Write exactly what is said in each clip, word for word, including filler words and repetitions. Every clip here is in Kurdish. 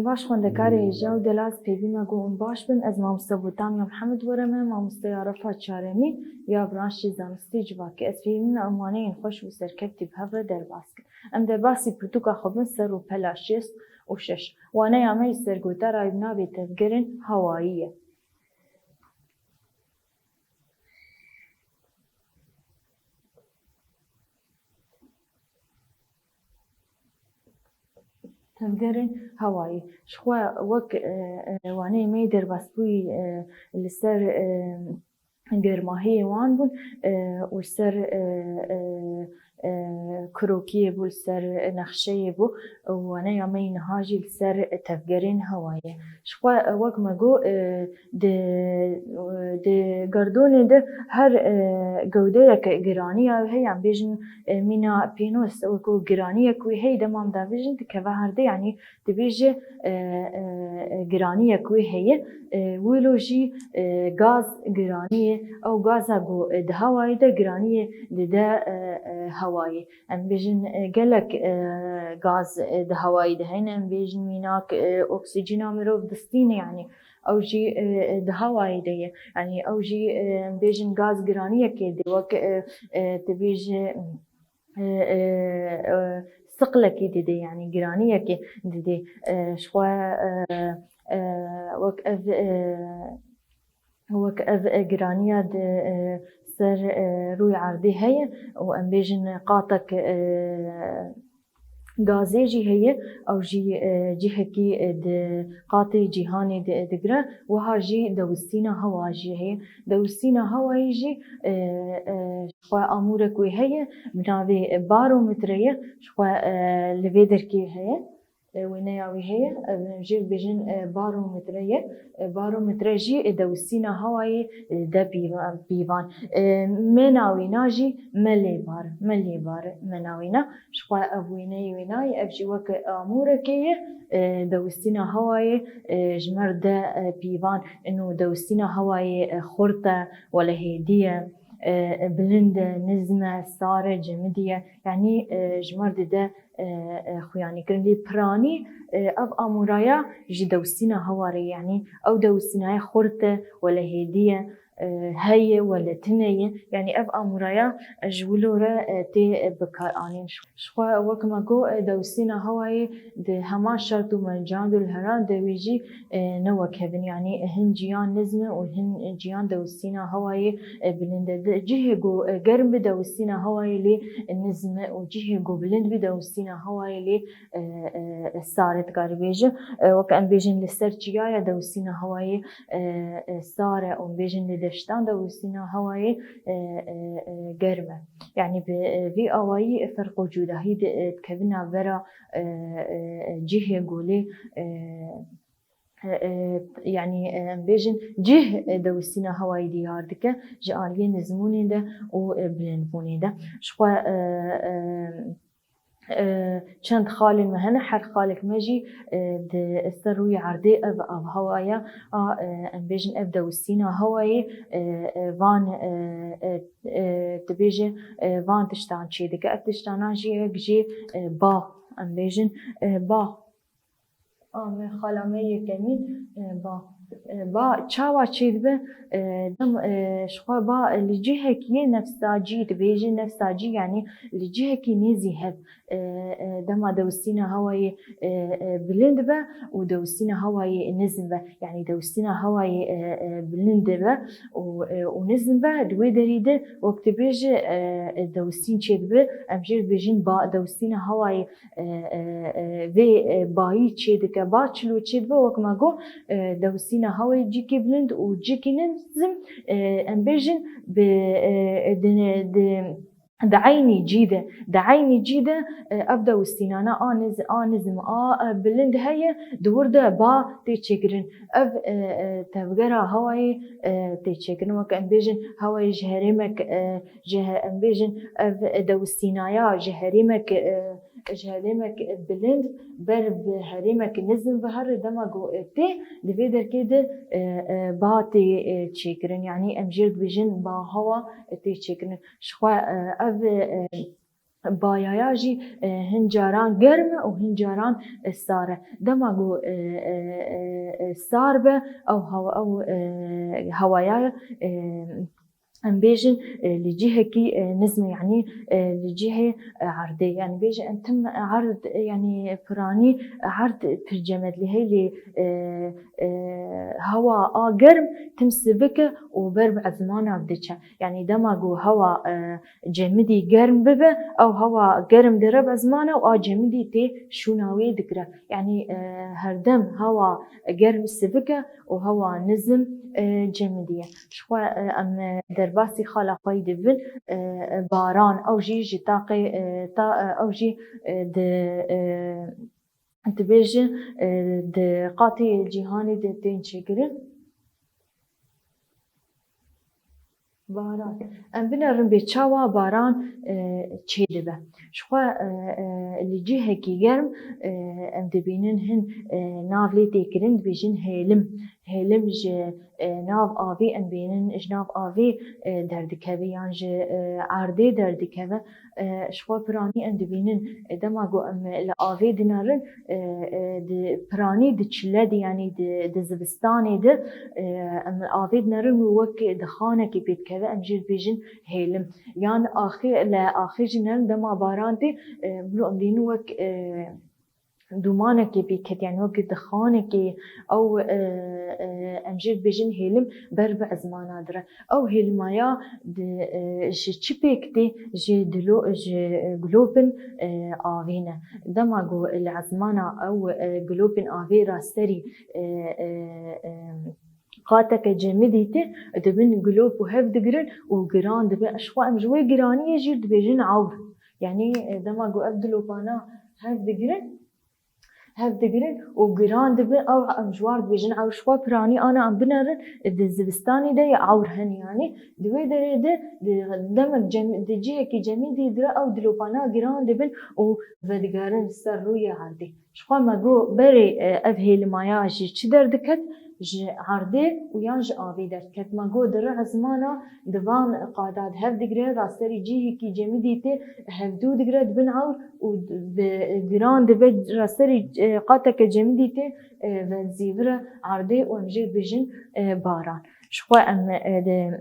Baş xwendekarê hêja û delal, pêvî me ku hûn baş bin. Ez mamoste Botan ya Mihemed were me, mamosteya refa çaremî ya branşê zanistê civakê. Ez pêvî me em waneyên xweş û serkevtî bi hev re derbas kin. Em derbasî pirtûka xwe bin ser rûpela şêst û şeş. Waneya me yî sergotara wî bi navê Tevgerên Hewayî ye. Tevgerên hewayî. Ji xwe wek, e, e, waneyê me yê derbasbûyî, e, li ser, e, germahiyê wan bûn, e, û li ser, e, e, e, krokiyê bû, li ser nexşeyê bû. Û waneya me yî niha jî li ser tevgerên hewayê. Ji xwe, e, wek me got, e, di, di gerdûnê de her, e, gewdeyek giraniya wî heye, em bêjin, e, mîna pênûs, wekû giraniyek wî heye, dema em davêjin dikeve erdê, yanî dibêje, e, e, e, giraniyek wî heye. E, wilo jî, e, gaz giraniyê, ew gaza ku, e, di hewayê de giraniyê dide, e, e, hewayê. Em bêjin, e, gelek, e, gaz, e, di hewayê de hene. Em bêjin mînak, e, oksîjîna mirov distîne, yanî ew jî, e, e, di hewayê de ye. Yanî ew jî, e, em bêjin gaz giraniyekê dê, wek, e, e, dibêje, e, e, e, siqlekî didê, yanî giraniyekê didê. E, ji xwe, e, e, wek ev, e, Wek ev, e, giraniya di, e, ser, e, rûyê erdê heye û em bêjin qatek, e, gazê jî heye, ew jî, e, cihekî, e, di qatê cîhanê di, digire, wiha jî dewistîna hewa jî heye. Dewistîna hewayê jî, e, e, ji xwe amûrek wê heye, bi navê barometre ye, ji xwe, e, li vê derkê heye. E, wêneya wî heye, e, em jê dibêjin, e, barometre ye. E, barometre jî, e, dewistîna hewayê, e, de pîva-, pîvan. E, mena wêna jî melêbar, melêbar mena wêna. Ji xwe ev wêneyê wênayê, ev jî wek amûrekê ye, e, dewistîna hewayê, e, ji me re de, e, pîvan. Ino dewistîna hewayê, e, xurt e, wele hêdî ye, e, e, bilind e, nizm e, sar e, cemidî ye. Yanî, e, ji me re dide e, e, xuyanîkirin. Lê piranî, e, ev amûraya ji dewistîna hewa re, yanî ew dewistînayê xurt e, wele hêdî ye, e, heye, wele tune ye. Yanî ev amûraya ji wilo re, e, tê, e, bikaranîn. Ji xwe wek me got, e, dewistîna hewayê di heman şert û mercan de li heran de wê jî, e, ne wek hev in. Yanî hin ciyan nizm e û hin ciyan dewistîna hewayê, e, bilind e. Di cihê ku, e, germ bi dewistîna hewayê lê nizm e û cihê ku bilind bi dewistîna hewayê lê, e, e, sar e, dikarî bêjin. E, weke em bêjin li ser çiyaya dewistîna hewayê, e, e, sar e û em bêjin li deştan dewistîna hewayê, e, e, e, germ e. Yanî bi, e, vî awayî, e, ferq û cudahî di, e, dikevin navbera, e, e, e, cihê ku lê, e, e, e, yanî, e, em bêjin cih, e, dewistîna hewayî diyar dike ji aliyê nizmûnê de û, e, bilindbûnê de. Ji xwe, e, e, e, çend xalên me hene, her xalek me jî, e, di ser rûyê erdê ev avhewa ya, a, e, em bêjin ev dewistîna hewayê, e, e, van, e, e, e, dibêje, e, van tiştan çêdike. Ev tiştana jî yek jê, e, ba, em bêjin, e, ba. A me, xala me yekemîn, e, ba. E, ba çawa çêdibe? E, dem, e, ji xwe ba li cihekî yê nefsacî, dibêje nefsacî, yanî li cihekî nêzî hev. E, e, dema dewistîna hewayê, e, e, bilind be û dewistîna hewayê nizm be. Yanî dewistîna hewayê, e, e, bilind be û, e, û nizm be, di wê derî de wek dibêje, e, e, dewistîn çêdibe, em jê dibêjin ba, dewistîna hewayê e, e, e, vê, e, bayî çêdike, ba çilo çêdibe, wek me got, e, dewistîna hewayê cîkî bilind û cîkî nizm, e, em bêjin bi, e, e, di, di, di eynî cî de, di eynî cî de, e, ev dewistînana a niz-, a nizm, a, e, bilind heye, di wir de ba tê çêkirin. Ev, e, e, tevgera hewayê, e, tê çêkirin. Wek em bêjin hewayê ji herêmek, e, ji he-, em bêjin ev dewistînaya ji herêmek, e, ji herêmek bilind ber bi herêmek nizm bihere, dema ku tê, di vê derkê de, e, e, ba tê, e, çêkirin. Yanî em jê dibêjin ba hewa, e, tê çêkirin. Ji xwe, e, ev, e, Bayaya jî, e, hin caran germ e û hin caran, e, sar e. Dema ku, e, e, e, e, sar be, ew hewa, ew, e, hewaya, e, em bêjin, e, li cihekî, e, nizm e, yanî, e, li cihê, e, erdê. Yanî bêjin em tim erd, e, yanî piranî erd pir cem e, lê hey lê, e, e, hewa a germ tim sivik e û ber bi ezmana diçe. Yanî dema ku hewa, e, cemidî germ bibe, ew hewa germ dere bi ezmana û a cemidî tê şûna wê digire. Yanî, e, herdem hewa germ sivik e û hewa nizm, e, cemidî ye. Ji xwe, e, em, e, derbasî xala xwe yî dibin, e, e, baran, ew jî ji taqê, e, ta, e, ew jî, e, di, e, dibêjin, e, di qatê cîhanê de tên çêkirin. Baran. Em binerin bê çawa baran, e, çêdibe. Ji xwe, e, e, li cihekî germ, e, em dibînin hin, e, nav lê tê kirin, dibêjin hêlim. Hêlim ji, e, nav avê em bînin, ji nav avê, e, derdikeve yan ji, e, erdê derdikeve. E, ji xwe piranî em dibînin, e, dema ku em li avê dinerin, e, e, di piranî di çile de, yanî di, di zivistanê de, e, em li avê dinerin û wek dixanekê pê dikeve, em jê dibêjin hêlim. Yan axê, li axê jî nerin dema baran tê, e, bilo em dînin wek, e, dûmanekê pê ket, yanî wek dixanekê, ew, e, e, em jê dibêjin hêlim ber bi ezmana dire. Ew hêlmaya di, e, ji çi pêk tê? Ji dilo-, ji, e, gulopin, e, avê ne. Dema ku li ezmana ew, e, gulopin avê rasterî, e, e, e, qateke cemidî tê, dibin gulop û hev digirin û giran dibe. Ji xwe em ji wê giraniyê jî dibêjin ewr. Yanî, e, dema ku ev dilopana hev digirin, hev digirin û giran dibin, ew em ji wan dibêjin ewr. Ji xwe piranî ana em binerin, di zivistanê de yê ewr hene, yanî di wê derê de, di demek cem-, di cihekî cemidî dire ew dilopana giran dibin û vedigerin ser rûyê erdê. Ji xwe me got berê, e, ev hêlimaya ji çi derdiket? Ji erdê û yan ji avê derdiket. Me got di rih ezmana di van qada de hev digire, rasterî cihekî cemidî tê hevdû digire, dibin ewr û bi giran dibe, rasterî, e, qateke cemidî tê, e, ve zîvire erdê û em jê dibêjin, e, baran. Ji xwe em, e, de,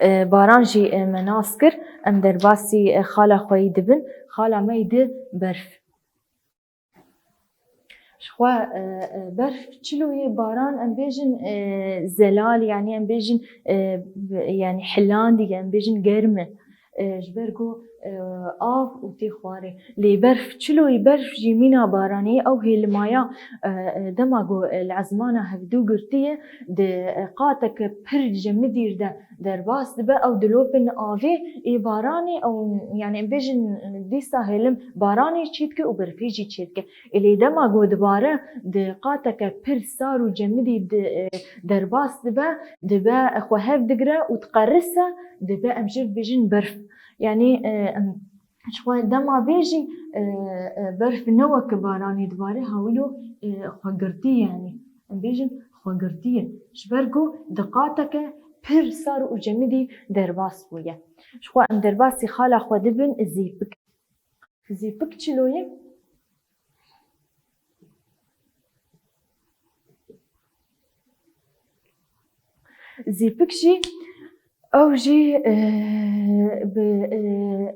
e, baran jî, e, me nas kir, em derbasî, e, xala xwe yî dibin. Xala me yî di berf. Ji xwe, e, e, berf çilo ye, baran em bêjin, e, zelal, yanî em bêjin, e, b-, yanî hilandî, em bêjin germ e. E, ji ber ku, e, av û tê xwarê. Lê berf çilo ye, berf jî mîna baranê ye, ew hêlimaya, e, e, dema ku, e, li ezmana hevdû girtiye, di, e, qateke pir cemidî de derbas dibe, ew dilopin avê ê baranê, ew, yanî em bêjin, dîsa hêlim baranê çêdike û berfê jî çêdike. Ê lê dema ku dibare, di qateke pir sar û cemidî di, e, derbas dibe, dibe xwe hev digire û diqerise, dibe, em jê dibêjin berf. Yanî, e, em, ji xwe dema vê jî, e, e, berf ne weke baranê dibare, hawilo, e, xwegirtî, yanî em bêjin xwegirtî ye. Ji ber ku di qateke pir sar û cemidî derbas bûye. Ji xwe em derbasî xala xwe dibin zîpik. Zîpik çilo ye? Zîpik jî, ew jî, e, bi, e,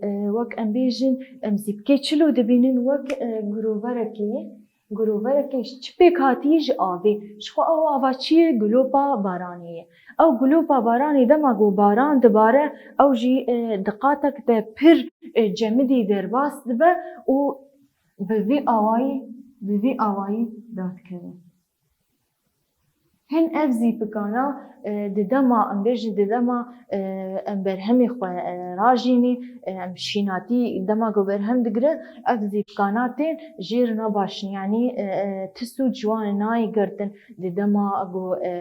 e, wek em bêjin, em zîpikê çilo dibînin wek, e, giroverekê ye. Giroverekê ji çi pêk hatiye? Ji avê. Ji xwe ew ava çi ye? Gilopa baranê ye. Ew gilopa baranê dema ku baran dibare, ew jî, e, di qatek de pir, e, cemidî derbas dibe û bi vî awayî, bi vî awayî dadikeve. Hin ev zîpikana, e, di dema, em bêjin di dema, e, em berhemê xwe, e, rajînî, e, em şînatî dema ku berhem digire, ev zîpikana tên jêr nabaşin, yanî, e, e, ti sûd ji wan nayê girtin di dema ku, e,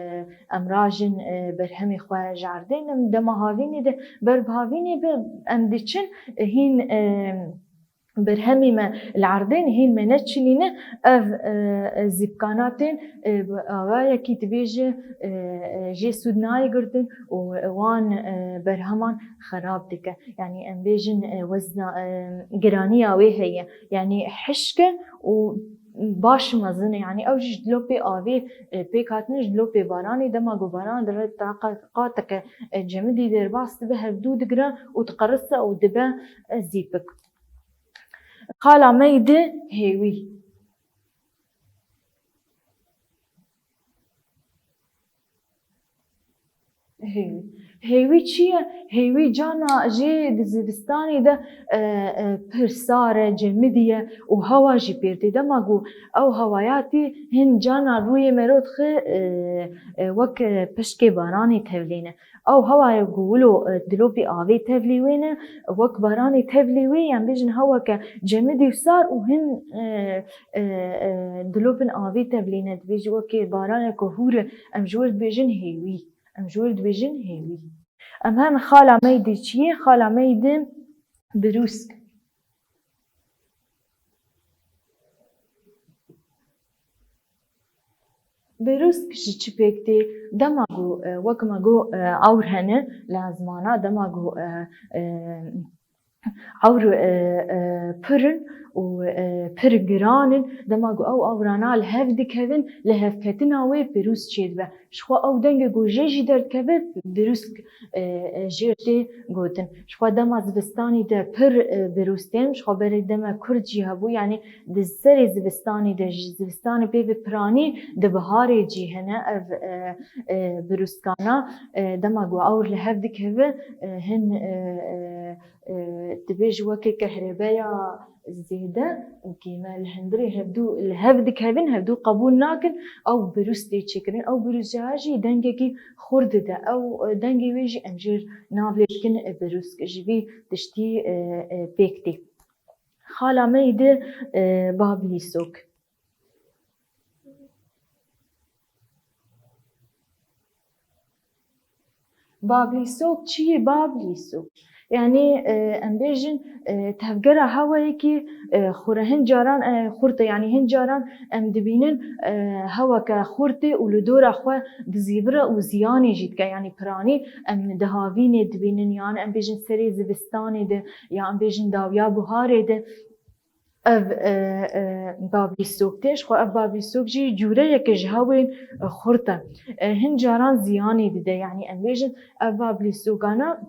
em rajin, e, berhemê xwe ji erdê, em dema havînê de ber bi havînê be em diçin, e, hîn, e, berhemê me li erdê ne, hîn me neçinîne, ev, e, e, zîpkana tên, e, bi awayekî dibêje, e, e, jê sûd nayê girtin û wan, e, berheman xerab dike. Yanî em bêjin, e, wezna, e, giraniya wê heye. Yanî hişk e û baş mezin e. Yanî ew jî ji dilopê avê, e, pêk hatine, ji dilopê baranê, dema ku baran dire taqa-, qateke, e, cemidî derbas dibe, hevdû digire û diqerise û dibe, e, zîpik. Xala me yî di hêwî. Hêwî. Hêwî çi ye? Hêwî cana jê di zivistanê de, e, e, pir sar e, cemidî ye û hewa jî pêr tê. Dema ku ew hewaya tê, hin cana rûyê mero dixe, e, e, wek, e, pişkê baranê tevlîne. Ew hewayê ku wilo, e, dilopî avê tevlî wê ne, wek baranê tevlî wê, yan bêjin heweke cemidî û sar û hin, e, e, e, dilopin avê tevlîne, dibêjî wekê baraneke hûr e, em ji wir dibêjin hêwî. Em ji wir dibêjin hêwî. Em herin xala me yî di çi ye? Xala me yî di birûsk. Birûsk ji çi pêk tê? Dema ku, e, wek me got, e, ewr hene li ezmana, dema ku, e, e, ewr, e, e, pir in û, e, pir giran in, dema ku ew ewrana li hev dikevin, li hevketina wê birûsk çêdibe. Ji xwe ew dengê ku jê jî derdikeve, birûsk, e, e, jê tê gotin. Ji xwe dema zivistanî de pir, e, birûsk tên, ji xwe berê dema kurd jî hebû, yanî di serê zivistanî de, ji zivistanê pê ve piranî, di biharê jî hene ev, e, e, birûskana, e, dema ku ewr li hev dikeve, e, hin, e, e, e, dibêje weke kehrebeya zêde, wekî me li hundirê hevdû li hev dikevin, hevdû qebûl nakin, ew birûs tê çêkirin. Ew birûs jî dengekî xurt dide. Ew, e, dengê wê jî em jê nav lê dikin, e, birûsk. Ji vî tiştî, e, e, pêk tê. Xala me yî di, e, bablîsok. Bablîsok çi ye bablîsok? Yanî, e, em bêjin, e, tevgera hewayekî, e, xure hin caran, e, xurt e. Yanî hin caran em dibînin, e, heweke xurt e û li dora xwe dizîvire û ziyanê jî dike. Yanî piranî em di havînê dibînin, yan em bêjin serê zivistanê de, ya em bêjin dawiya buharê de. Ev, e, e, bablîsok tê. Ji xwe ev bablîsok jî cûreyeke ji hewên, e, xurt e. E, hin caran ziyanê dide. Yanî em bêjin ev bablîsokana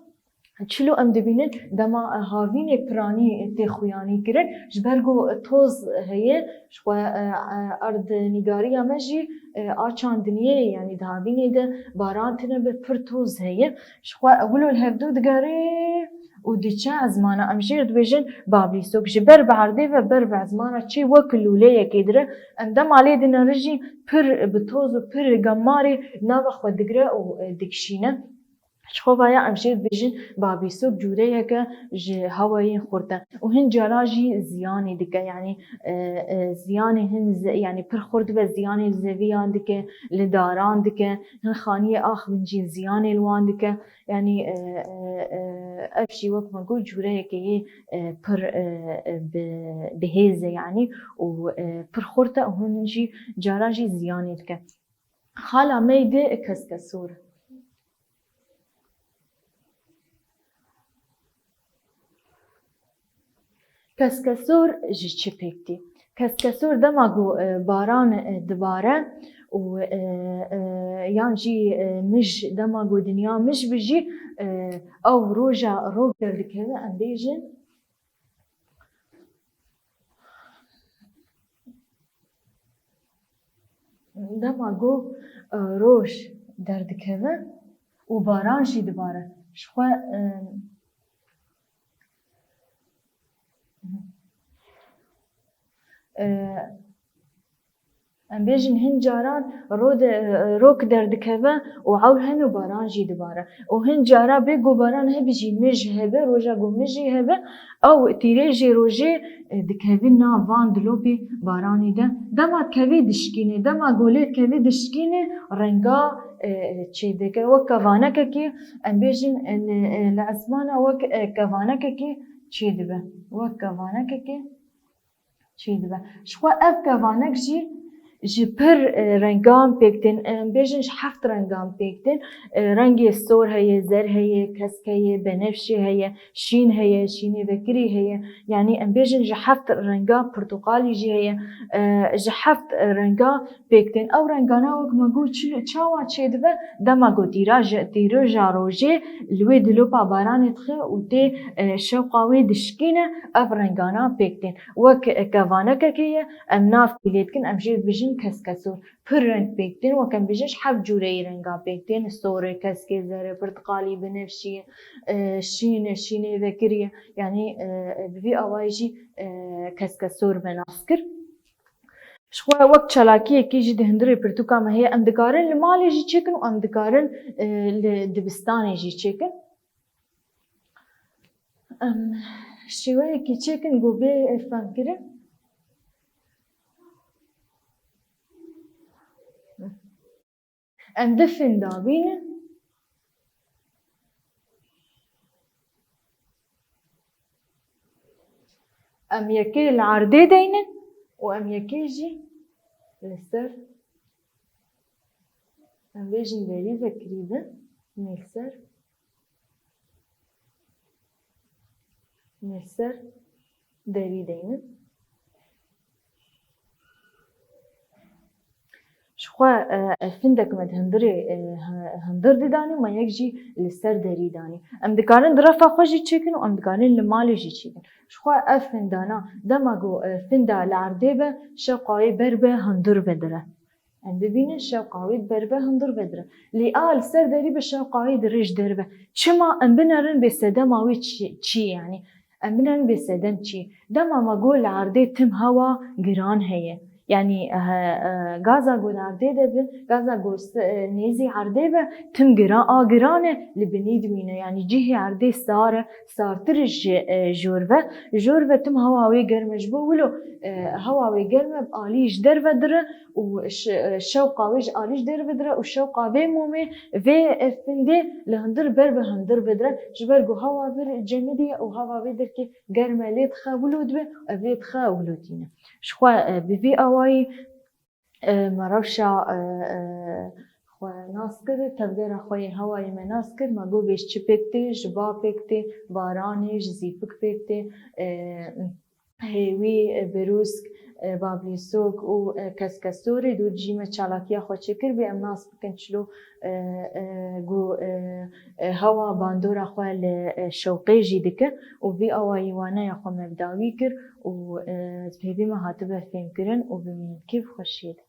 çilo em dibînin dema, e, havînê piranî tê xuyanî kirin. Ji ber ku toz heye, ji xwe, e, e, erdnîgariya me jî, e, a çandiniyê, yanî di havînê de baran tune be, pir toz heye. Ji xwe wilo li hevdû digere û diçe ezmana. Em jê dibêjin bablîsok. Ji ber bi erdê ve ber bi ezmana çê wek lûleyekê dire. Em dema lê dinerin jî pir bi toz û pir gemarê nava xwe digire û, e, dikişîne. Ji xwe vaya em jê dibêjin bablîsok cûreyeke ji hewayên xurt e. Û hin cara jî ziyanê dike. Yanî, e, e, ziyanê hin ze-, yanî pir xurt dibe, ziyanê li zeviyan dike, li daran dike. Hin xaniyê axivin jî ziyanê li wan dike. Yanî, e, e, e, ev jî wek me got cûreyeke yê, e, pir, e, e, bi, bi hêz e yanî û, e, pir xurt e û hûn jî cara jî ziyanê dike. Xala me yî di keskesor. Keskesor ji çi pêk tê? Keskesor dema ku, e, baran, e, dibare û, e, e, yan jî, e, mij, dema ku dinya mij bi jî, e, ew roja rok derdikeve, em bêjin. Dema ku, e, roj derdikeve û baran jî dibare. Ji xwe, e, e, em bêjin hin caran ro de, e, rok derdikeve û ewr hene û baran jî dibare. Û hin cara bê ku baran hebe jî mij hebe, roja ku mij jî hebe, ew tîrêjê rojê, e, dikevin nav van dilopê baranê de. Dema dikevê dişkîne, dema ku lê dikevê dişkîne, renga, e, çêdike. Wek kevanekekî, em bêjin, e, li, e, li esmana wek, e, kevanekekî çêdibe. Wek kevanekekê çêdibe. Ji xwe ev kevanek jî ji pir, e, rengan pêk tên, em bêjin ji heft rengan pêk tên. E, rengê sor heye, zer heye, kesk heye, benefşê heye, şîn heye, şînê vekirî heye. Yanî em bêjin ji heft renga pirtuqalî jî heye. E, ji heft renga pêk tên. Ew rengana wek me got çi, çawa çêdibe? Dema ku tîra-, tîroja rojê li wê dilopa baranê dixe û tê, e, şewqa wê dişkîne, ev rengana pêk tên. Wek, e, kevanekekê ye, em nav pî lê dikin, em jê dibêjin keskesor. Pir reng pêk tên, wek em bêjin ji heft cûreyî renga pêk tên, sorê, keskê, zerê, pirtiqalî, binefşî, e, şîn, şînê vekirî, yanî, e, bi vî awayî jî, e, keskesor me nas kir. Ji xwe wek çalakiyekî jî di hundirê pirtûka me heye. Em dikarin li malê jî çêkin û em dikarin, e, li dibistanê jî çêkin. Em şêweyekî çêkin ku bê fehmkirin. Em du fin dabînin. Em yekê li erdê deynin û em yekê jî li ser, em bêjin derî vekirî bin, em ê li ser, em ê li ser derî deynin. Ji xwe, e, findek me di hundirê, e, hi-, hundir didanî, me yek jî li ser derî danî. Em dikarin di refa xwe jî çêkin û em dikarin li malê jî çêkin. Ji xwe ev findana, dema ku, e, finda li erdê be, şewqa wê ber be hundir vedire. Em bibînin şewqa wê ber be hundir vedire. Lê a li ser derî be şewqa wê dirêj derve. Çima? Em binerin bê sedema wê çi, çi ye, yanî. Em binerin bê sedem çi ye. Dema me got li erdê tim hewa giran heye. Yanî, e, e, gaza ku li erdê de bi, gaza ku s-, e, nêzî erdê be, tim giran, a giran e, li binî dimîne. Yanî cihê erdê sar e, sartir ji, e, jor ve. Jor ve tim hewa wê germ e. Ji bo wilo, e, hewa wê germ e, alî ji derve dire û ş-, e, şewqa wê ji alî ji derve dire û şewqa vê momê, vê, e, findê li hundir ber bi hundir vedire. Ji ber ku hewa vir cemidî ye û hewa vê derkê germ e, lê dixe wilo dibe, ev lê dixe wilo tîne. Ji xwe, e, bi vî awayî, e, me rewşa, e, e, xwe nas kir, tevgera xwe yê hewayê me nas kir, me got bê ji çi pêk tê, ji ba pêk tê, baranê, ji zîpik pêk tê, e, hêwî, e, birûsk, e, bablîsok û, e, keskesorê dû jî me çalakiya xwe çêkir bê em nas bikin çilo, e, e, ku, e, e, hewa bandora xwe li, e, şewqê jî dike û vî awayî waneya xwe me bi dawî kir û, e, pêvî me hatibe fêmkirin û bimînin kêf xweşiyê de.